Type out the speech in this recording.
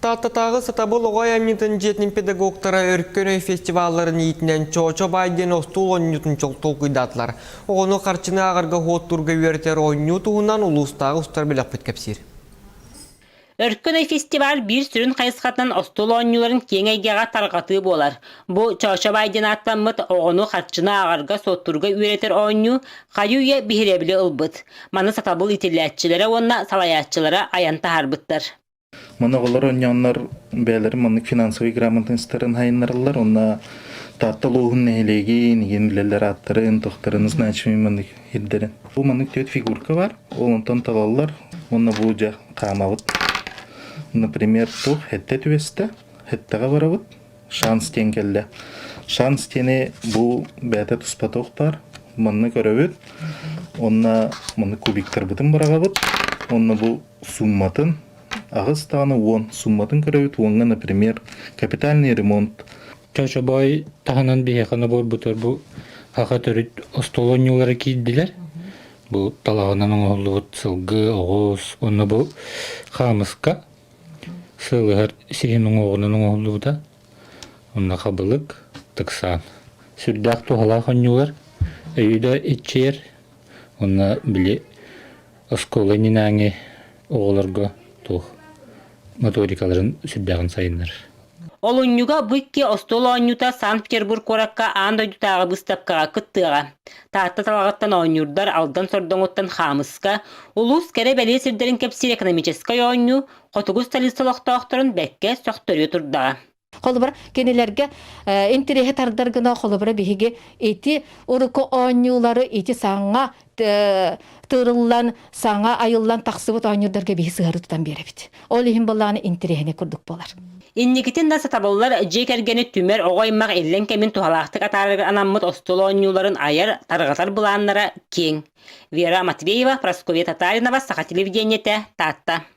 Тааттатааҕы Сатабыл оҕо айымньытын дьиэтин педагогтара Өркөн өй фестивалларын иитинэн Чоочо баай диэн остуол оонньуутун толкуйдаатылар. Оҕону харчыны ааҕарга уһуоттуурга үөрэтэр оонньуу туһунан улуустааҕы устар бөлөхпүт кэпсиир. Өркөн өй фестиваль биир сүрүн хайысхатынан остуол оонньууларын киэҥ эйгэҕэ тарҕатыы буолар. Бу Чоочо баай диэн ааттаммыт оҕону харчыны ааҕарга-суоттуурга үөрэтэр оонньуу хайыы-үйэ биһирэбили ылбыт. Маны сатабыл иитиллээччилэрэ уонна салайааччылара айан таһаарбыттар. Манна оҕолор оонньооннор бэйэлэрин маннык финансовый грамотностарын хайыннараллар уонна Таатта улууһун нэһилиэгин, игин билэллэр ааттарын, тохторун значимый маннык ирдэрин. Бу маннык түөрт фигурка бар, ол онтон талаллар уонна бу дьэ хаамабыт. Например, туох хэттэ түбэстэ, хэттэҕэ барабыт, шанс диэн кэллэ. Шанс диэни бу бэйэтэ туспа туох баар, манна көрөбүт, уонна маннык кубиктарбытын быраҕабыт, уонна бу сумматын аҕыс даҕаны уон сумматын көрөбүт уоҥҥа например капитальный ремонт Чочобой таһынан биһиэхэ нобуорбутугар бу саха төрүт остуол оонньуулара киирдилэр. Бу талаҕынан оҥоһуллубут сылгы, оҕус уонна бу хаамыска сыалыһар сиһин уҥуоҕунан оҥоһуллубута. Онно хабылык, тыксаан. Сүрдээх туһалаах оонньуулар. Өйү да иччийэр. Уонна били оскуола иннинээҥи оҕолорго туох моторикаларын сүрдээҕин сайыннарар. Олунньуга бу икки остуол оонньуута Санкт-Петербург куоракка аан дойдутааҕы быыстапкаҕа кыттыаҕа. Таатта талаҕыттан оонньуурдар Алдан Сордоҥуттан Хаамыска, улуус кэрэ-бэлиэ сирдэрин кэпсиир экономическай оонньуу хотугу столица олохтоохторун бэккэ сөхтөрүө турдаҕа. Холобура, кинилэргэ интэриэһи тардар гына холобура биһиги ити урукку оонньуулары ити саҥа тыырыллан, саҥа айыллан тахсыбыт оонньуурдарга биһи сыһары тутан биэрэбит. Ол иһин былааны интэриэһинэй курдук буолар. Инникитин да сатабыллар дьиэ кэргэни түмэр оҕо аймах иллэҥ кэмин туһалаахтык атаарарга анаммыт остуол оонньууларын айар, тарҕатар былааннара киэҥ. Вера Матвеева, Прасковья Татаринова, Саха телевидениетэ, Таатта.